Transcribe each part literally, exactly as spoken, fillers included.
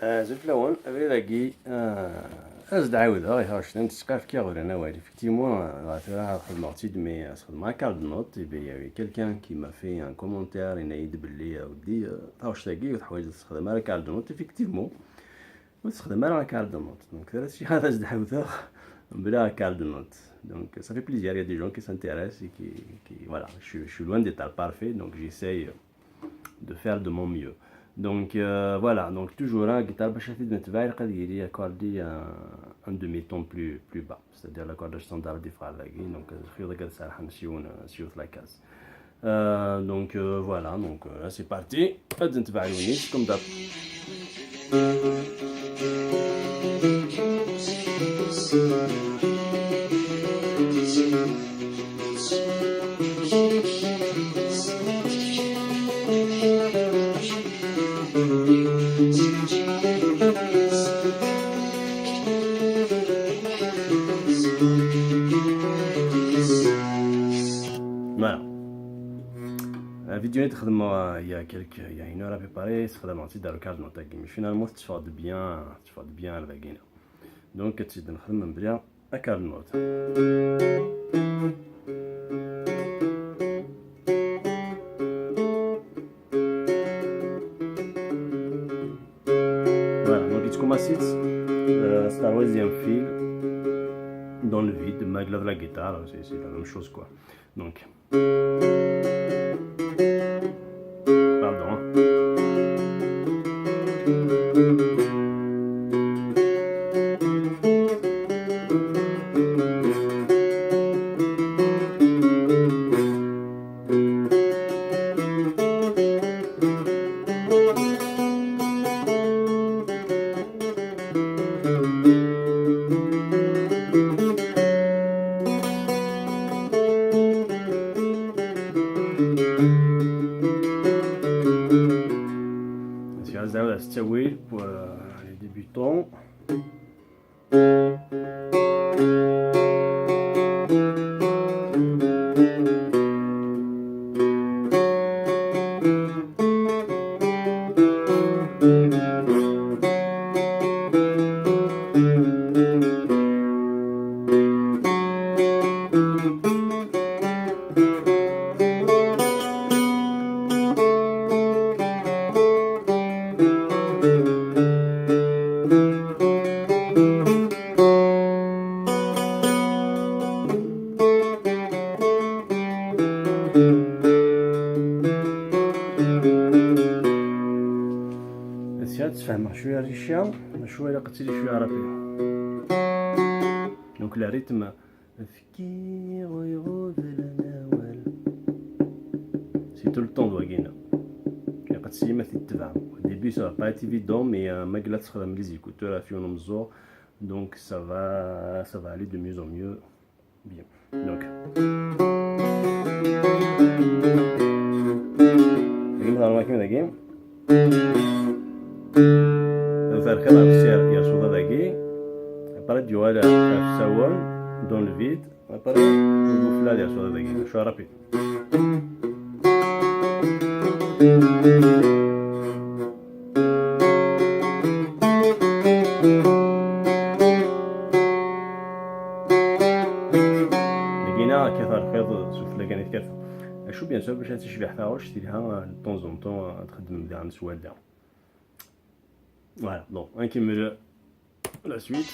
Azul fell-awen, abrid-agi, ah, ad s-d-ɛawdeɣ i taɣect n tesqaft, kkiɣ ɣur-an awal. Effectivement, ah, tura xedmeɣ-tt-id, mais, ah, xedmeɣ carte de note, et bien, il y a eu quelqu'un qui m'a fait un commentaire, yenna-yi-d belli, ah, weddi, ah, taɣect-agi ur teḥwaǧeḍ ad texdem ara carte de note, effectivement. Ur texdem ara carte de note. Donc, tura si ad s-d-ɛawdeɣ mebla carte de note. Donc, ça fait plaisir, il y a des gens qui s'intéressent et qui, qui, voilà, je suis, je suis loin d'être parfait, donc j'essaye de faire de mon mieux. Donc, euh, voilà, donc toujours, hein, guitare basse, c'est de mettre vers, il y a accordé un, un demi-ton plus, plus bas, c'est-à-dire l'accord de standard de Farlagui, donc, euh, خيوط قد سرحان سيون، سيوت la case. Euh, donc, euh, voilà, donc, euh, là, c'est parti. Ad ntemɛluni, comme d'hab. Voilà. La vidéo est vraiment, euh, il y a quelques, il y a une heure à peu près, c'est vraiment, c'est dans le cadre de notre game. Finalement, tu fais de bien, tu fais de bien avec Guinée. Donc, tu donnes vraiment bien à Carnot. Voilà, donc il commence ici, euh, c'est un troisième fil dans le vide, malgré la guitare, c'est c'est la même chose quoi. Donc, pardon. Parce que là, c'est un oui pour, euh, les débutants. Ass-a ad sfehmeɣ cwiya Richa, cwiya ilaq ad tili cwiya rapide. Donc le rythme, fkiɣ ur iɣubel awal. C'est tout le temps d wagina. Ilaq ad teslim ad t-id-tebɛem. Au début ça va pas être évident, mais, euh, ma yella tesxedmem les écouteurs ɣef yiwen umeẓẓuɣ, donc ça va, ça va aller de mieux en mieux. Bien. Donc. Dagi nehḍer wakken dagi. Nferxel ɣef sir yersuḍ dagi. Après d-yuɣal ɣef sawal, dans le vide. Après, nbufla yersuḍ dagi. Cwiya rapide. Dagina kkateɣ lxiḍ sufella kan i tkata. Acu, bien sûr, bac ad tecbeḥ taɣect, telha de temps en temps ad txeddmem daɣen s walla. Voilà, bon, ad nkemmel la suite.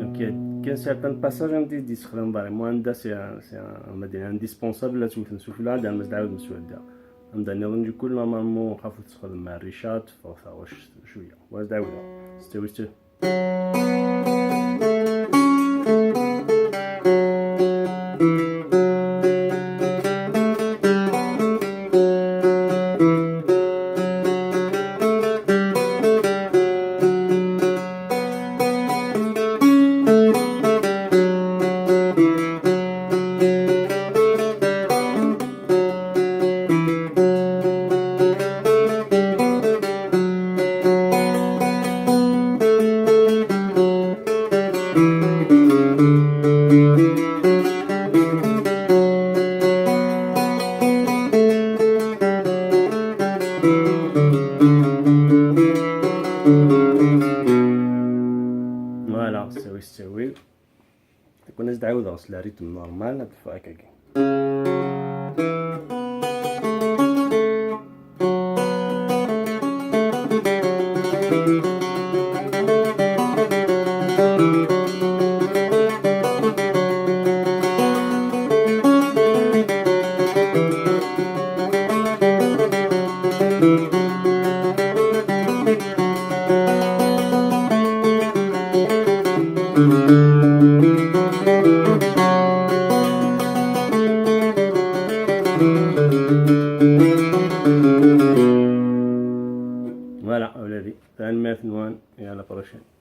Donc, il y a qu'un certain passage, on dit, discrètement. Moi, c'est un, c'est un, on va dire, indispensable, là, tu vois, souffle là, dans le, dans le, dans le, dans le, dans le, normalement, on va foutre sur le maréchal, faut faire, je, je, je, je, je, je, je, je, je, Voilà, c'est oui, c'est oui. Donc, on est dans le rythme normal, on peut faire quelqu'un. Voilà, أولادي. Tanemmirt-nwen et à la prochaine.